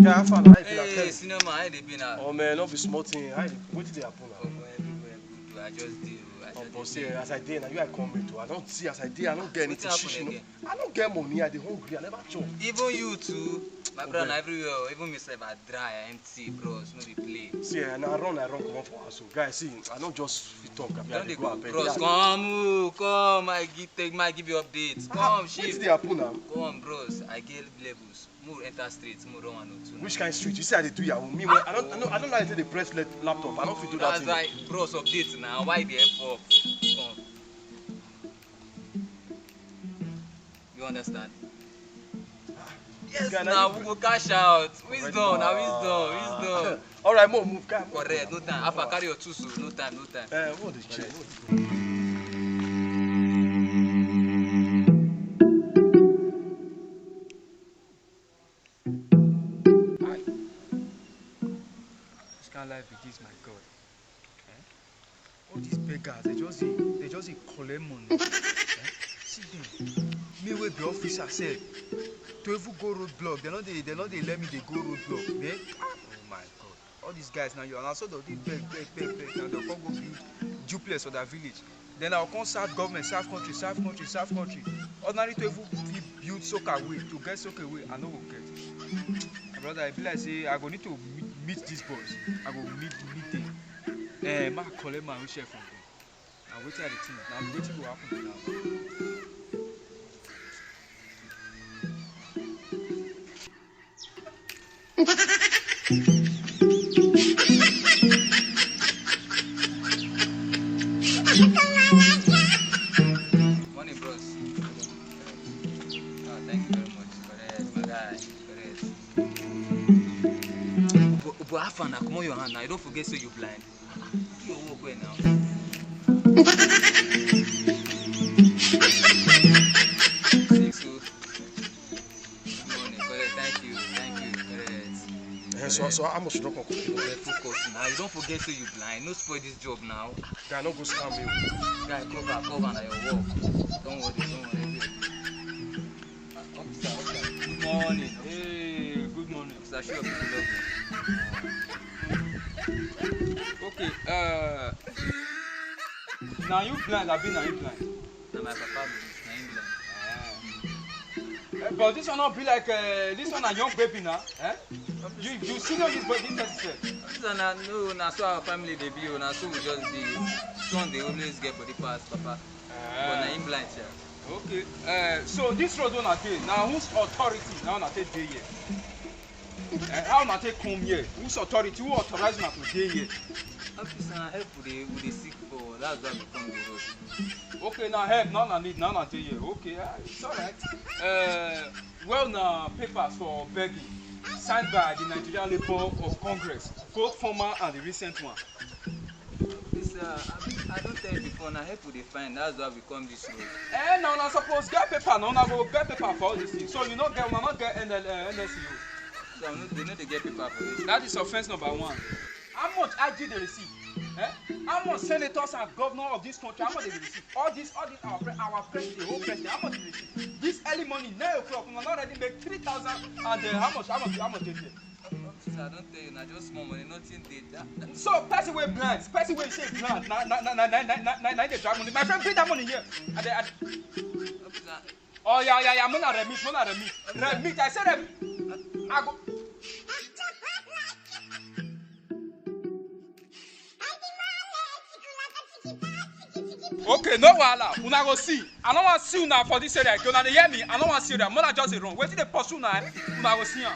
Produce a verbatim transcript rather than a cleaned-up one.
Guy, how far na? How you feel? Hey, senior man, how you dey be now? Oh man, no be small thing. How you, wetin dey happen now? Omo, everywhere good o. I just dey o. I just dey. But see, as I dey now, you I come meet o. I don see as I dey, I no get anything. Wetin happen again? I no get money, I dey hungry, I never chop. Even you too. My brother, na everywhere o. Even me sef, I dry, I empty, bros. No be play. See, eh, na run, I run comot for house o. Guy, see, I no just fit talk, abi I dey go abeg. Bros, come o, come. I give, take, I give you updates. Come, shift. Wetin dey happen now? Come, bros. I get levels. Make we enter street, make we run one or two. Which kind street? You see, I dey do yahoo. Me, I don't, I don't, I don't like to dey press laptop. I don't fit do that thing. That's why, bros, update now. Why you dey help up? Come. You understand? Yes, now we go cash out. Wisdom, na wisdom, wisdom. All right, move, move, come. Correct, no time. Alpha, carry your two so, no time, no time. Eh, what the check? Hi. Which kind life be this, my God? Eh? All these beggars, they just dey, they just dey collect money. Eh? See them. Me wey be officer sef, to even go road block, they no dey, they no dey let me dey go road block. Eh? Oh my God. All these guys now, you are now sort of dey beg, beg, beg, beg, and they'll come go build duplex for their village. Then I'll come serve government, serve country, serve country, serve country. Ordinary to even fit build soak away, to get soak away, I no go get. My brother, I be like say I go need to meet, meet these boys. I go meet, meet them. Eh, ma collect my own share from them. Na wetin I dey think. Na wetin go happen be that. Morning, bros. Ah, thank you very much. Correct, my guy. Correct. But, but how far now? Comot your hand now. You don't forget say you blind. Do your work well now. Six o. Good morning, correct. Thank you, thank you, correct. Eh, so, so how much you don come cook? Correct, focus now. You don forget say you blind. No spoil this job now. Guy, no go scam me o. Guy, cover, cover na your work. Don't worry, don't worry. Ah, officer, officer. Good morning. Hey, good morning. Officer, show your people love. Okay, uh, na you blind, abi na you blind? Na my papa be this, na him blind. Eh, but this one no be like, uh, this one na young baby na, eh? You, you senior this boy, this person sef. This one na, no, na so our family dey be o, na so we just be. Son dey always get body pass papa. But na him blind sha. Okay, uh, so this road wey una dey, na whose authority na una take dey here? Eh, how una take come here? Whose authority? Who authorize una to dey here? Officer, na help we dey, we dey seek for. That's why we come the road. Okay, na help na una need, na una dey here. Okay, ah, it's alright. Uh, where una papers for begging, signed by the Nigerian Labour of Congress, both former and the recent one? Officer, I, I don tell you before, na help we dey find. That's why we come this road. Eh, na una suppose get paper, na una go get paper for all this thing. So you no get, una no get N L, uh, N S C O. So no, they no dey get paper for this. That is offense number one. How much I G dey receive? Eh? How much senators and governor of this country, how much they dey receive? All this, all this, our pre-, our president, whole president, how much they receive? This early morning, nine o'clock, una don already make three thousand and, uh, how much, how much, how much dey there? Officer, I don tell you, na just small money, nothing dey that. So person wey blind, person wey say blind, na, na, na, na, na, na, na, na, na dey drag money. My friend, bring that money here. I dey, I dey. Officer. Oh yeah, yeah, yeah, mona remit, mona remit. Remit, I say remit. I go. Okay, no wahala. Una go see. I no wan see una for this area again. Una dey hear me? I no wan see una. Mona just dey run. Wetin dey pursue una, eh? Una go see am.